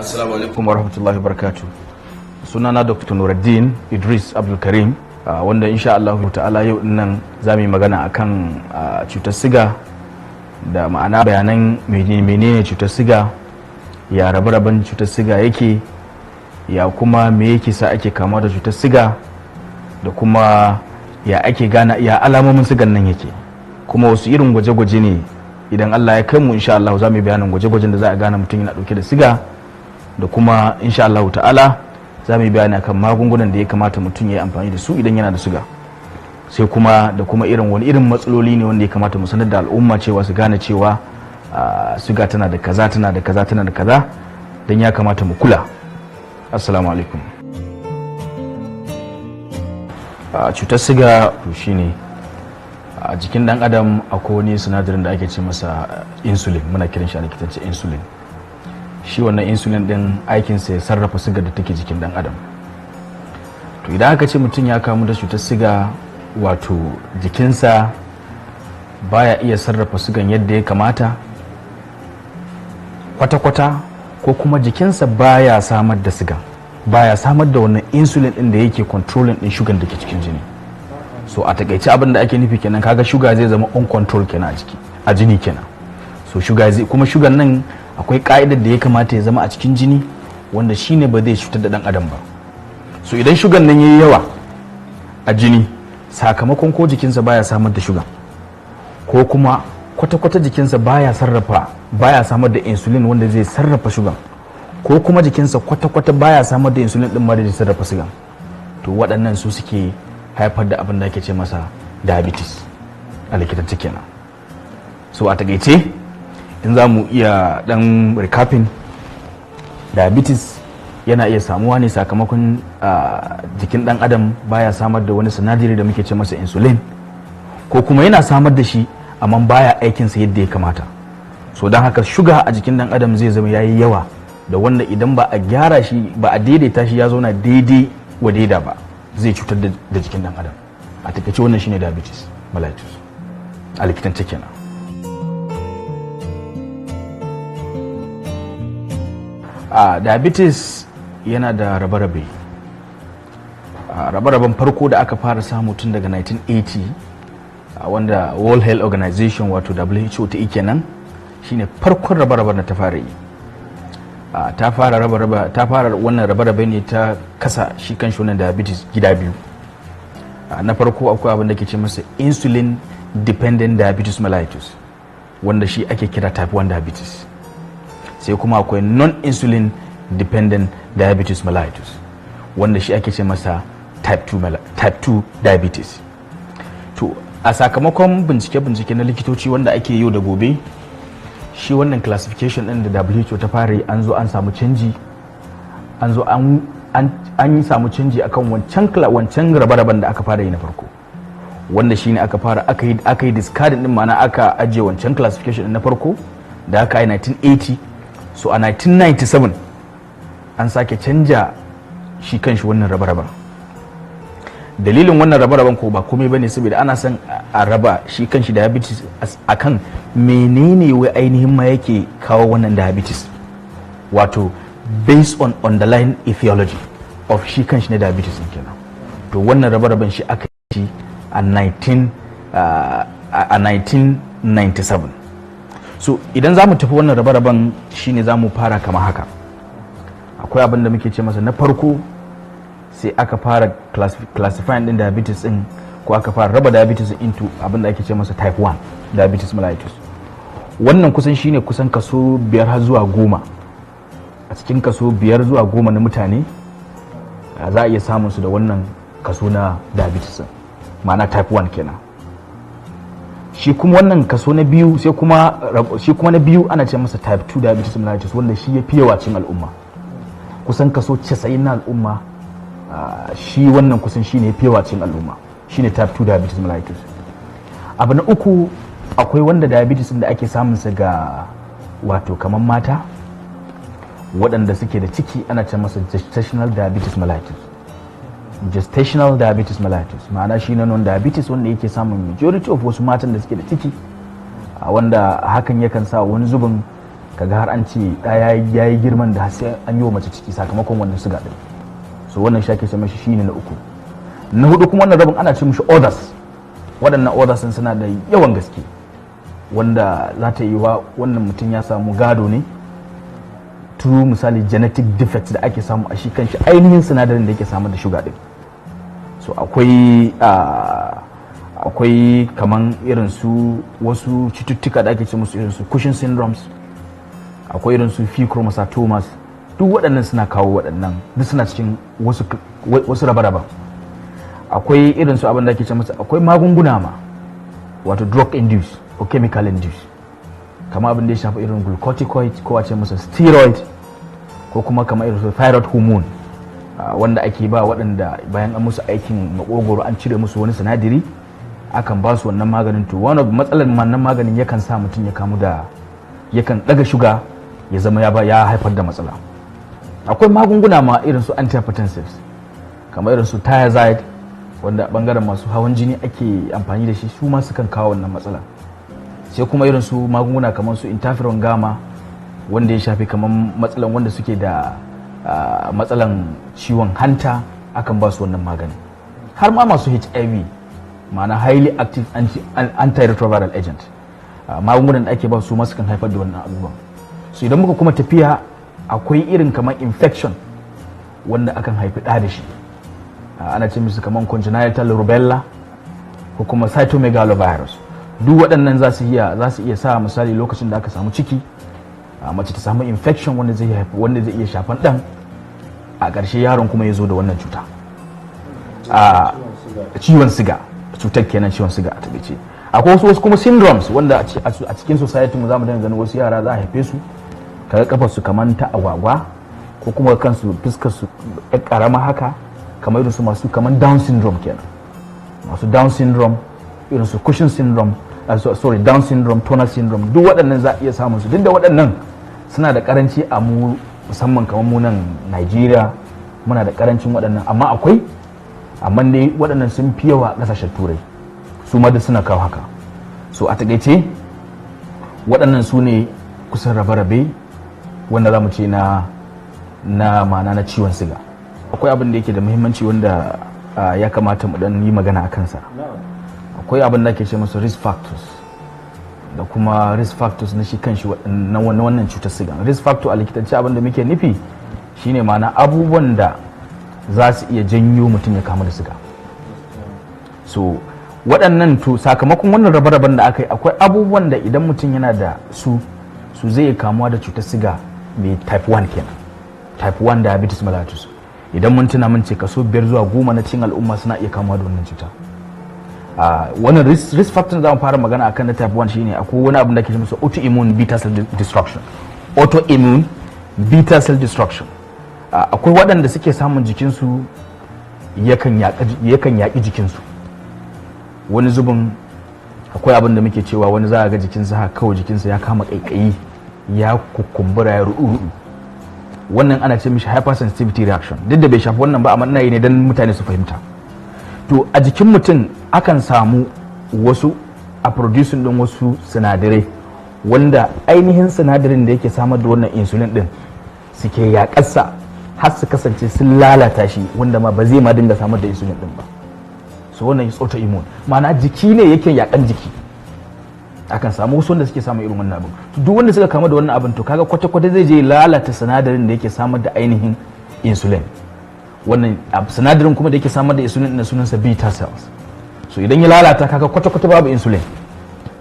Assalamu alaikum warahmatullahi wabarakatuh. Sunana Dr. Nuruddin Idris Abdulkarim, wanda insha Allah ta'ala yau nan za mu yi magana akan cutar siga, da ma'ana bayanan menene cutar siga, ya rabe-raben cutar siga yake, ya kuma me yake sa ake kama da cutar siga, da kuma ya ake gane, ya alamomin sigan nan yake, kuma wasu irin gwaje-gwaje ne. Idan Allah ya kai mu, insha Allah za mu yi bayanin gwaje-gwajen da za a gane mutum yana dauke da siga, da kuma insha Allah ta'ala za mu yi bayani akan magungunan da ya kamata mutum ya yi amfani da su idan yana da siga, sai kuma da kuma irin wani irin matsaloli ne wanda ya kamata mu sanar da al'umma cewa su gane cewa siga tana da kaza, tana da kaza, tana da kaza, don ya kamata mu kula. Assalamu alaikum. Cutar siga to shine a jikin dan adam akwai wani sinadarin da ake ce masa insulin. Muna kiran shi a likitance insulin. Shi wannan insulin din aikinsa ya sarrafa sigar da take jikin dan adam. To idan aka ce mutum ya kamu da cutar siga, wato jikinsa baya iya sarrafa sigan yadda ya kamata kwata-kwata, ko kuma jikinsa baya samar da sigan, baya samar da wannan insulin din da yake controlling din shugan da ke cikin jini. So a takaice abin da ake nufi kenan, kaga shuga zai zama on control kenan a jiki, a jini kenan. So shuga zai kuma, shugan nan akwai ka'idar da ya kamata ya zama a cikin jini, wanda shine ba zai cutar da dan adam ba. So idan shugan nan yayi yawa a jini, sakamakon ko jikinsa baya samar da shugan, ko kuma kwata-kwata jikinsa baya sarrafa, baya samar da insulin wanda zai sarrafa shugan, ko kuma jikinsa kwata-kwata baya samar da insulin din ma da zai sarrafa sigan, to waɗannan su suke haifar da abin da ake ce masa diabetes a likitance kenan. So a takaice, in za mu iya dan recapping, diabetes yana iya samuwa ne sakamakon jikin dan adam baya samar da wani sinadari da muke ce masa insulin, ko kuma yana samar da shi amma baya aikinsa yadda ya kamata. So don haka shuga a jikin dan adam zai zama yayi yawa, da wanda idan ba a gyara shi ba, a daidaita shi ya zauna daidai wa daida ba, zai cutar da jikin dan adam. A takaice wannan shine diabetes mellitus a likitance kenan. Diabetes yana da rabe-rabe. Rabe-raben farko da aka fara samu tun daga 1980, wanda World Health Organization, wato WHO, ta kenan, shine farkon rabe-raben da ta fara yi. Ta fara raba ta fara wannan rabe-rabe ne ta kasa shi kan wannan diabetes gida biyu. Na farko akwai abin da ke ce masa insulin dependent diabetes mellitus, wanda shi ake kira type 1 diabetes. Sai kuma akwai non-insulin dependent diabetes mellitus, wanda shi ake ce masa type 2, type 2 diabetes. To a sakamakon bincike-bincike na likitoci wanda ake yau da gobe, shi wannan classification din da WHO ta fara, an zo an samu canji, an zo an yi samu canji akan wancan rabe-raben da aka fara yi na farko, wanda shine aka fara aka yi discarding din, ma'ana aka ajiye wancan classification din na farko da aka yi 1980. So a 1997 an sake canja shi kanshi wannan rabe-raben. Dalilin wannan rabe-raben ko ba komai bane, saboda ana son a raba shi kanshi diabetes akan menene wai ainihin ma yake kawo wannan diabetes, wato based on underlying etiology of shi kanshi na diabetes din kenan. To wannan rabe-raben shi aka yi a 1997. So idan za mu tafi wannan rabe-raben, shine za mu fara kama haka. Akwai abin da muke ce masa na farko, sai aka fara classifying din diabetes din, ko aka fara raba diabetes into abin da ake ce masa type 1 diabetes mellitus. Wannan kusan shine kusan kaso 5 har zuwa 10. A cikin kaso 5 zuwa 10 na mutane za a iya samun su da wannan kaso na diabetes din, ma'ana type 1 kenan. Shi kuma wannan kaso na biyu, sai kuma shi kuma na biyu ana ce masa type 2 diabetes mellitus, wanda shi ya fi yawa cikin al'umma, kusan kaso 90 na al'umma. Shi wannan kusan shi ne ya fi yawa cikin al'umma, shine type 2 diabetes mellitus. Abu na uku, akwai wanda diabetes da ake samun sa ga wato kamar mata waɗanda suke da ciki, ana ce masa gestational diabetes mellitus. Gestational diabetes mellitus ma'ana shi na non diabetes wanda yake samun majority of wasu matan da suke da ciki, wanda hakan yakan sa wani zubin Kaga har an ce ɗaya ya yi girman da har sai an yi wa mace ciki sakamakon wannan suga ɗin. So wannan shi ake ce mashi shine na uku. Na hudu kuma, wannan rabin ana ce mishi others. Waɗannan others din suna da yawan gaske, wanda za ta yi wa wannan mutum ya samu gado ne through misali genetic defects da ake samu a shi kanshi ainihin sinadarin da yake samar da shuga din. So akwai kaman irin su wasu cututtuka da ake ce musu irin su Cushing syndromes, akwai irin su pheochromocytomas. Duk waɗannan suna kawo waɗannan, duk suna cikin wasu raba-raba. Akwai irin su abin da ake ce masa, akwai magunguna ma, wato drug induced ko chemical induced, kama abin da ya shafi irin glucocorticoid ko a ce masa steroid, ko kuma kamar irin su thyroid hormone wanda ake ba waɗanda bayan an musu aikin makogoro an cire musu wani sinadari, akan ba su wannan maganin. To, wani matsalar wannan maganin yakan sa mutum ya kamu da, yakan ɗaga shuga ya zama ya haifar da matsala. Akwai magunguna ma irin su antihypertensives, kamar irin su thiazide, wanda bangaren masu hawan jini ake amfani da shi, su ma sukan kawo wannan matsala. Sai kuma irin su magunguna kamar su interferon gamma, wanda ya shafi kamar matsalan wanda suke da matsalan ciwon hanta, akan ba su wannan magani. Har ma masu HIV, ma'ana highly active antiretroviral agent, magungunan da ake ba su ma sukan haifar da wannan abubuwan. So idan muka kuma tafiya, akwai irin kamar infection wanda akan haifi ɗa da shi, ana ce musu kamar congenital rubella ko kuma cytomegalovirus. Duk waɗannan za su iya sa misali lokacin da aka samu ciki, mace ta samu infection wanda zai iya shafan ɗan, a ƙarshe yaron kuma ya zo da wannan cuta, a ciwon siga, cutar kenan, ciwon siga a taƙaice. Akwai wasu kuma syndromes wanda a cikin society mu zamu dinga ganin wasu yara za a haife su, kaga kafar su kamar ta agwagwa, ko kuma kansu, fuskar su karama haka, kamar irin su masu kamar Down syndrome kenan, masu Down syndrome, irin su Cushing syndrome, sorry, Down syndrome, Turner syndrome. Duk waɗannan za a iya samun su, duk da waɗannan suna da karanci a mu, musamman kamar mu nan Nigeria muna da karancin waɗannan, amma akwai. Amma dai waɗannan sun fi yawa a ƙasashen Turai. Su ma duk suna kawo haka. So a takaice, waɗannan su ne kusan rabe-rabe wanda za mu ce na ma'ana na ciwon siga. Akwai abin da yake da muhimmanci wanda ya kamata mu dan yi magana a kansa. Akwai abin da ake ce musu risk factors da kuma risk factors na shi kanshi na wannan cutar siga. Risk factor a likitanci, abin da muke nufi shine ma'ana abubuwan da za su iya janyo mutum ya kamu da siga. So waɗannan, to sakamakon wannan rabe-raben da aka yi, akwai abubuwan da idan mutum yana da su, su zai iya kamuwa da cutar siga mai type 1 kenan, type 1 diabetes mellitus. Idan mun tuna, mun ce kaso 5 zuwa 10 na cikin al'umma suna iya kamuwa da wannan cuta. Wannan risk factor da mu fara magana akan na type 1 shine akwai wani abu da ake ce masa autoimmune beta cell destruction. Autoimmune beta cell destruction, akwai waɗanda suke samun jikinsu yakan yaƙi jikinsu. Wani zubin akwai abin da muke cewa wani za a ga jikinsa haka kawai, jikinsa ya kama ƙaiƙayi, ya kukumbura, ya ruɗu-ruɗu. Wannan ana ce mishi hypersensitivity reaction. Duk da bai shafi wannan ba, amma ina yi ne don mutane su fahimta. To, a jikin mutum akan samu wasu a producing din wasu sinadarai wanda ainihin sinadarin da yake samar da wannan insulin din suke yaƙarsa har su kasance sun lalata shi, wanda ma ba zai ma dinga samar da insulin din ba. So wannan is autoimmune, ma'ana jiki ne yake yaƙan jiki. Akan samu wasu wanda suke samun irin wannan abin. Duk wanda suka kama da wannan abin, to kaga kwata-kwata zai je lalata sinadarin da yake samar da ainihin insulin. Wannan sinadarin kuma da yake samar da insulin din sunansa beta cells. So idan ya lalata, kaga kwata-kwata babu insulin,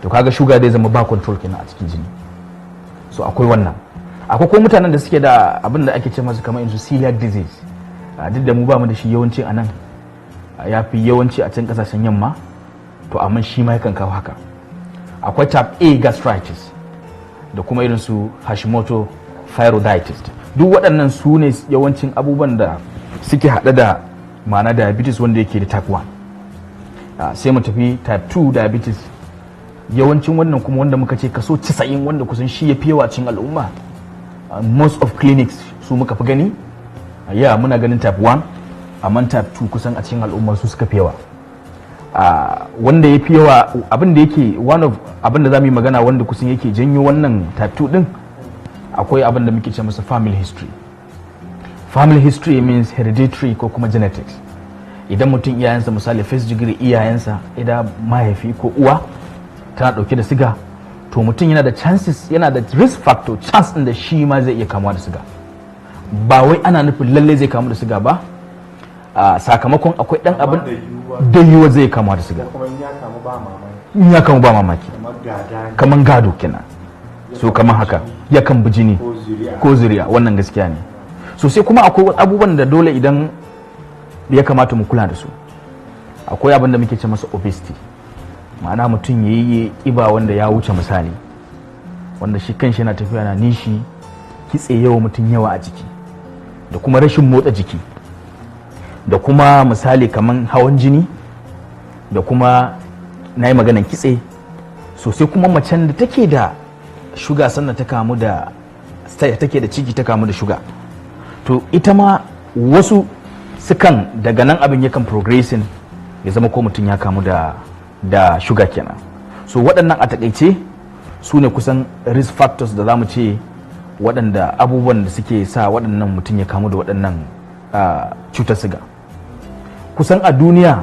to kaga shuga zai zama ba control kenan a cikin jini. So akwai wannan. Akwai kuma mutanen da suke da abin da ake ce masu kamar insu celiac disease. Duk da mu ba mu da shi yawanci a nan, ya fi yawanci a can kasashen yamma, to amma shi ma yakan kawo haka. Akwai type A gastritis da kuma irin su Hashimoto thyroiditis. Duk waɗannan su ne yawancin abubuwan da suke haɗe da ma'ana diabetes wanda yake da type 1. Sai mu tafi type 2 diabetes. Yawancin wannan kuma wanda muka ce kaso 90, wanda kusan shi ya fi yawa cikin al'umma, most of clinics su muka fi gani. Ya muna ganin type 1, amma type 2 kusan a cikin al'umma su suka fi yawa. Wanda ya fi yawa, abin da yake one of abin da za mu yi magana wanda kusan yake janyo wannan type 2 din Akwai abin da muke ce masa family history. Family history means hereditary ko kuma genetics. Idan mutum iyayensa, misali first degree iyayensa, idan mahaifi ko uwa tana dauke da siga, to mutum yana da chances, yana da risk factor, chance din da shi ma zai iya kamuwa da siga. Ba wai ana nufin lalle zai kamu da siga ba, sakamakon akwai dan abin da yiwuwa zai kamuwa da siga. Kuma in ya kamu ba mamaki. In ya kamu ba mamaki. Kamar gada ne. Kaman gado kenan. So kaman haka yakan bi jini. Ko zuri'a. Ko zuriya, wannan gaskiya ne. So sai kuma akwai abubuwan da dole idan ya kamata mu kula da su. Akwai abin da muke ce masa obesity, ma'ana mutum ya yi ƙiba wanda ya wuce misali, wanda shi kanshi yana tafiya na nishi, kitse yawa mutum yawa a jiki, da kuma rashin motsa jiki, da kuma misali kaman hawan jini, da kuma na yi maganan kitse. So sai kuma macen da take da shuga, sannan ta kamu da, take da ciki, ta kamu da shuga, to ita ma wasu sukan daga nan abin yakan progressing ya zama ko mutum ya kamu da shuga kenan. So waɗannan a takaice su ne kusan risk factors da za mu ce waɗanda abubuwan da suke sa waɗannan mutum ya kamu da waɗannan cutar siga. Kusan a duniya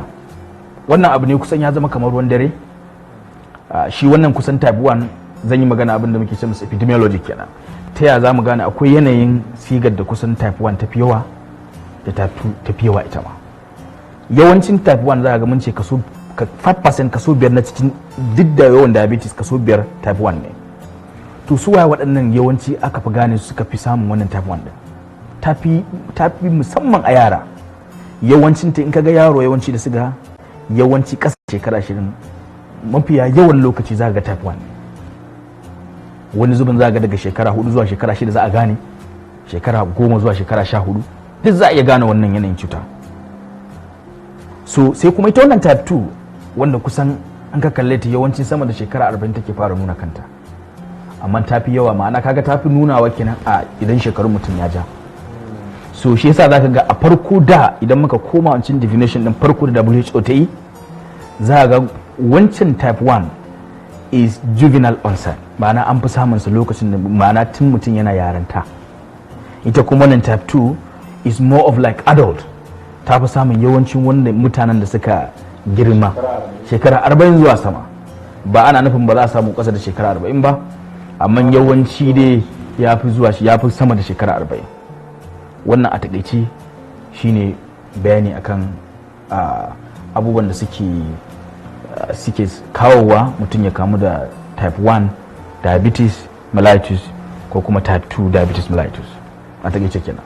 wannan abu ne kusan ya zama kamar ruwan dare. Shi wannan kusan type 1, zan yi magana abin da muke ce masa epidemiology kenan, ta ya za mu gane akwai yanayin sigar da kusan type 1 tafi yawa da type 2 tafi yawa. Ita ma yawancin type 1 za a ga mun ce kaso 5%, kaso 5 na cikin duk da yawan diabetes, kaso 5 type 1 ne. To su waye waɗannan yawanci aka fi gane su suka fi samun wannan type 1 din? Tafi musamman a yara. Yawancin ta in kaga yaro yawanci da siga, yawanci ƙasa shekara 20, mafiya yawan lokaci za ga type 1. Wani zubin za ga daga shekara 4 zuwa shekara 6 za a gane, shekara 10 zuwa shekara 14, duk za a iya gane wannan yanayin cuta. So sai kuma ita wannan type 2, wanda kusan an ka kalle ta yawancin sama da shekara 40 take fara nuna kanta, amma ta fi yawa, ma'ana kaga ta fi nunawa kenan a idan shekarun mutum ya ja. So shi yasa zaka ga a farko da idan muka koma wancan definition din farko da WHO ta yi, za ga wancan type 1 is juvenile onset, ma'ana an fi samun sa lokacin da, ma'ana tun mutum yana yaranta. Ita kuma wannan type 2 is more of like adult, ta fi samun yawancin wanda mutanen da suka girma shekara 40 zuwa sama. Ba ana nufin ba za a samu ƙasa da shekara 40 ba, amma yawanci dai ya fi zuwa, ya fi sama da shekara 40. Wannan a takaice shine bayani akan abubuwan da suke kawowa mutum ya kamu da type 1 diabetes mellitus ko kuma type 2 diabetes mellitus, a takaice kenan.